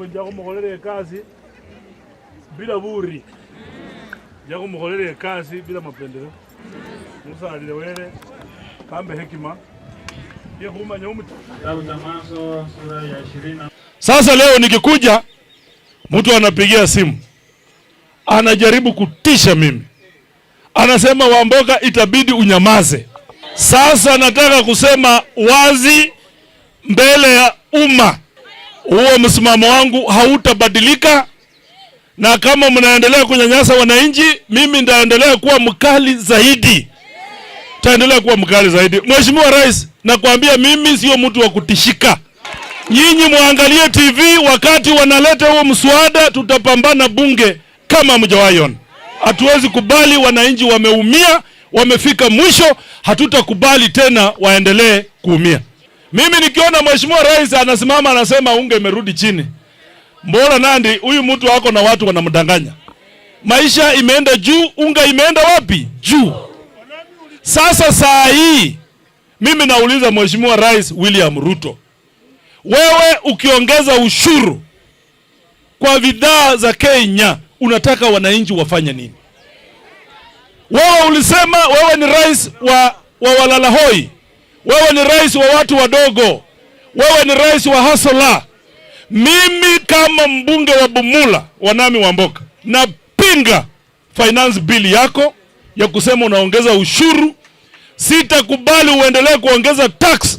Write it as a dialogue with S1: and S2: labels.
S1: Nja khumukholela ekasi bila buri, nja khumukholela ekasi bila mapendeleo. Musalile wele kambe hekima yekhumanya.
S2: Kitabu cha Mwanzo sura ya 20.
S1: Sasa leo nikikuja, mtu anapigia simu, anajaribu kutisha mimi, anasema, "Wamboka, itabidi unyamaze." Sasa nataka kusema wazi mbele ya umma, huo msimamo wangu hautabadilika, na kama mnaendelea kunyanyasa wananchi, mimi nitaendelea kuwa mkali zaidi, taendelea kuwa mkali zaidi. Mheshimiwa Rais, nakwambia mimi sio mtu wa kutishika. Nyinyi muangalie TV wakati wanaleta huo mswada, tutapambana bunge kama mjawahi ona. Hatuwezi kubali, wananchi wameumia, wamefika mwisho, hatutakubali tena waendelee kuumia. Mimi nikiona Mheshimiwa Rais anasimama anasema unga imerudi chini, mbona nandi huyu mtu ako na watu wanamdanganya? Maisha imeenda juu, unga imeenda wapi? Juu. Sasa saa hii mimi nauliza Mheshimiwa Rais William Ruto, wewe ukiongeza ushuru kwa bidhaa za Kenya unataka wananchi wafanye nini? Wewe ulisema wewe ni rais wa walalahoi, wewe ni rais wa watu wadogo, wewe ni rais wa hustler. Mimi kama mbunge wa Bumula Wanami Wamboka napinga finance bill yako ya kusema unaongeza ushuru. Sitakubali uendelee kuongeza tax.